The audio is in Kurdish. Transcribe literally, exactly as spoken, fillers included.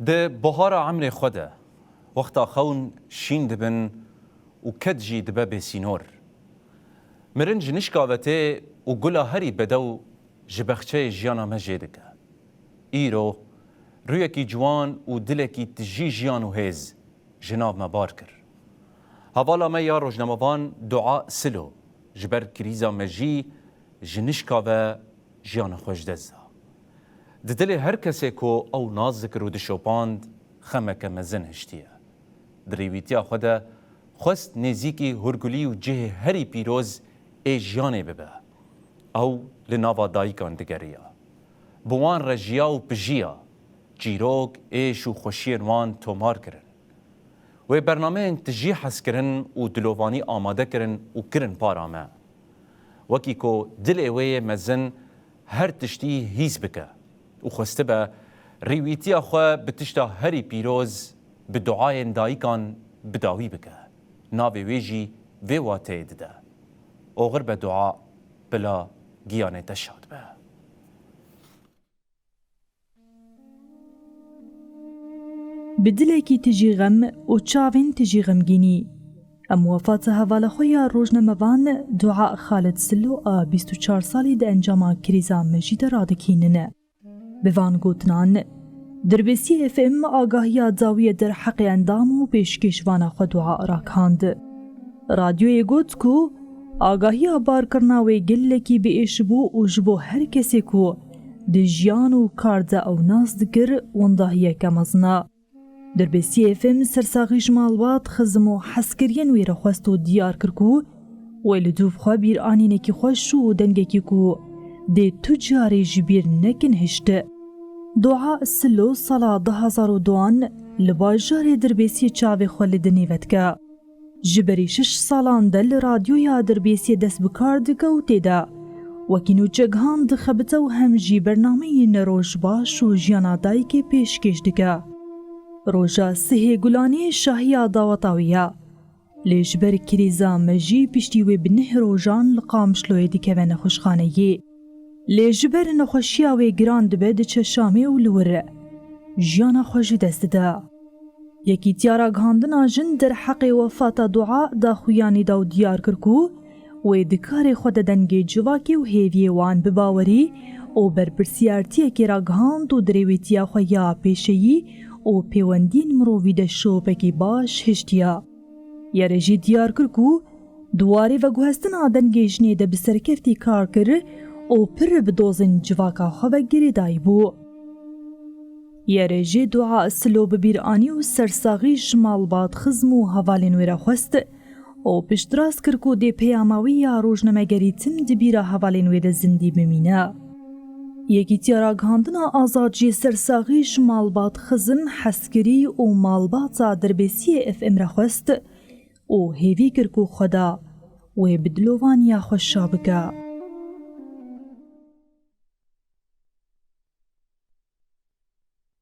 Di buhara emrê xwe de, wexta xewn şîn dibin û ked jî dibe bêsînor. Mirin ji nişka ve tê û gula herî bedew ji bexçeyê jiyana me jê dike. Îro, rûyekî ciwan û dilekî tijî jiyan û hêz ji nav me bar kir. Hevala me ya rojnamevan Dua Silo, ji ber krîza mejî ji nişka ve jiyana xwe ji dest da. Di dilê her kesê ku ew nas dikir û dişopand, xemeke mezin hiştiye. Di rêwîtiya xwe de xwest nêzîkî hûrgulî û cihê herî pîroz ê jiyanê bibe. Ew li nava dayikan digeriya. Bi wan re jiya û pijiya, çîrok, êş û xweşiyên wan tomar kirin. Wê bernameyên tijî hezkirin û dilovanî amade kirin û kirin para me. Wekî ku dilê wê yê mezin her tiştî hîs bike û xwestibe rêwîtiya xwe bi tişta herî pîroz, bi duayên dayikan bi dawî bike. Navê wê jî vê wateyê dide. Oxir be dua, bila giyanê te şad be. Bi dilekî tijî xem û çavên tijî xemgînî, em wefata hevala xwe ya rojnamevan Dua Xalid Silo a bîst û çar salî di encama krîza mejî de radikînin. Bi van gotinan, Dirbêsiyê F M agahiya dawiye derheqê endam û pêşkêşvana xwe Dua rakand. Radyoyê got ku agahiya barkirina wê gelekî biêş bû û ji bo her kesê ku di jiyan û kar de ew nas dikir, wendahiyeke mezin e. Dirbêsiyê F M sersaxî ji malbat, xizm û hezkiriyên wê re xwest û diyar kir ku wê li dûv xwe bîranînekî xweş û dengekî ku dê tu carê ji bîr nekin hişt. Dua Silo sala du hezar û duan li bajarê Dirbêsiyê çavê xwe li dinê vedike. Ji berî şeş salan de li radyoya Dirbêsiyê dest bi kar dike û tê de wekî nûçegihan dixebite û hem jî bernameyên rojbaş û jiyana dayikê pêşkêş dike. Roja sihê Gulanê şahiya daweta wî ye. Lê ji ber krîza mejî piştî wê bi neh rojan li Qamişloyê dikeve nexweşxaneyê. Lê ji ber nexweşiya wê giran dibe diçe Şamê û li wir jiyana xwe ji dest dide. Yekîtiya Ragihandina Jin derheqê wefata Dua daxuyanî da û diyar kir ku wê di karê xwe de dengê civakê û hêviyê wan bi bawerî û berpirsiyartiyekê ragihand û di rêwîtiya xwe ya pêşeyî û pêwendiyên mirovî de şopekî baş hiştiya. Yere jî diyar kir ku di warê veguhestina dengê jinê de bi serkeftî kar kir û pir bi dozên civaka xwe ve girêdayî bû. Yere jê Dua Silo bi bîr anî û sersaxî ji malbat, xizm û hevalên wê re xwest û piştrast kir ku dê peyama wî ya rojnamegerî tim di bîra hevalên wê de zindî bimîne. Yekîtiya Ragihandina Azad jî sersaxî ji malbat, xizm, hezkirî û malbata Dirbêsiyê F M re xwest û hêvî kir ku Xweda wê bi dilovaniya xwe şa bike.